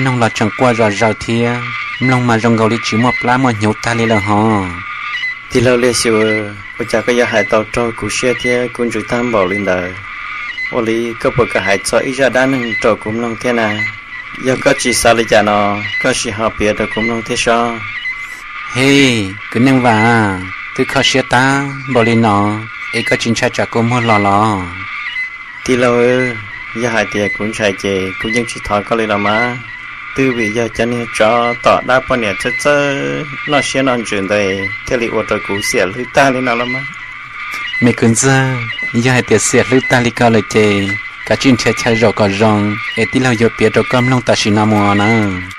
Noog los tseem quaj zom zaws thiab, mloog mas zoo nkaus li tsis muaj plab muaj hnyuv tag li lawm hos. Tij laug Liaj Xyum, ua cas koj yuav hais tau raug kuv siab thiab kuv ntsws tag npaum li ntawd? Ua li koj puas kam hais txog ib zaj dab neeg rau kuv mloog thiab na? Yog koj tsis xav li cas no, koj sim ho piav rau kuv mloog thiab sob. Hej, kwv Neej Vam, twb kho siab tag npaum li no es koj tsis ntshai tsam kua muag los los? Tij laug, yog hais tias kuv ntshai ces kuv yeej tsis thov koj li los mas. Twb vim yog cov niag tsov tom dab poj niam txawj txawj noj siab noj ntsws ntawd thiaj li ua rau kuv xiam hlwb tag li no los mas. Me kwv ntxawg, yog hais tias xiam hlwb tag li ko lawm ces kav tsij nrhiav chaw zaum kom zoo es tij laug yuav piav rau koj mloog tam sim no mus nawb.